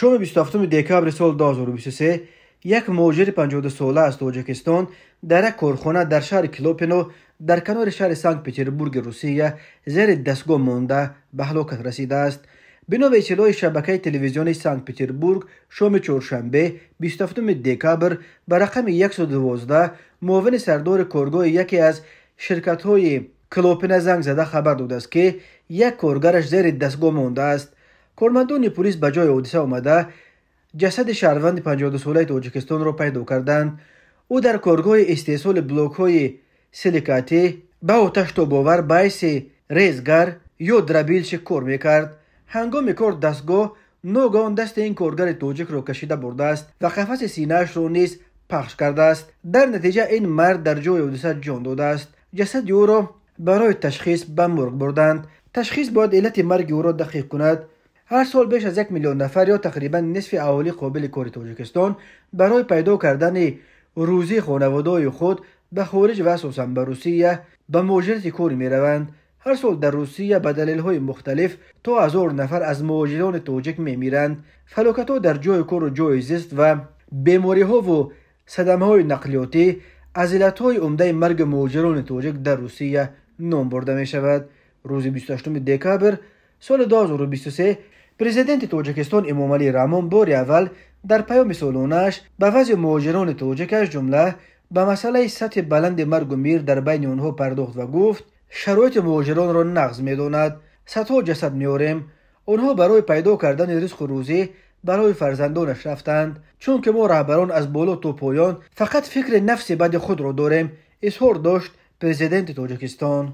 Шоми 27 декабри соли 2023 як муҳоҷири 52-сола аз Тоҷикистон дар як корхона дар шаҳри Клопино дар канори шаҳри Санкт-Петербурги Русия зери дастгоҳ монда ба ҳалокат расидааст. Бино ба иттилои шабакаи телевизионии Санкт-Петербург, шоми чоршанбе 27 декабр ба рақами 112 муовини сардори коргоҳи яке аз ширкатҳои Клопина занг зада хабар додааст, ки як коргараш зери дастгоҳ мондааст. Кормандони пулис ба ҷои ҳодиса омада ҷасади шаҳрванди 52-солаи Тоҷикистонро пайдо карданд. Ӯ дар коргоҳи истеҳсоли блокҳои силикатӣ ба оташтобовар ба ҳайси резгар ё дробильщик кор мекард. Ҳангоми кор дастгоҳ ногаҳон дасти ин коргари тоҷикро кашида бурдааст ва қафаси синаашро низ пахш кардааст. Дар натиҷа ин мард дар ҷои ҳодиса ҷон додааст. Ҷасади ӯро барои ташхис ба морг бурданд. Ташхис бояд иллати марги ӯро дақиқ кунад. Ҳар сол беш аз 1 миллион нафар ё тақрибан нисфи аҳолии қобили кори Тоҷикистон барои пайдо кардани рӯзии хонаводаҳои худ ба хориҷ ва асосан ба Русия ба муҳоҷирати корӣ мераванд. Ҳар сол дар Русия ба далелҳои мухталиф то 1000 нафар аз муҳоҷирони тоҷик мемиранд. Фалокатҳо дар ҷои кору ҷои зист ва бемориҳову садамаҳои нақлиётӣ аз иллатҳои умдаи марги муҳоҷирони тоҷик дар Русия ном бурда мешавад. Рӯзи 28 декабр соли 2023 президенти Тоҷикистон Эмомалӣ Раҳмон бори аввал дар паёми солонааш ба вазъи муҳоҷирони тоҷик, аз ҷумла ба масъалаи сатҳи баланди маргу мир дар байни онҳо пардохт ва гуфт: шароити муҳоҷиронро нағз медонад. Садҳо ҷасад меорем. Онҳо барои пайдо кардани ризқу рӯзӣ барои фарзандонаш рафтанд. Чунки мо раҳбарон аз боло то поён фақат фикри нафси бади худро дорем, изҳор дошт президенти Тоҷикистон.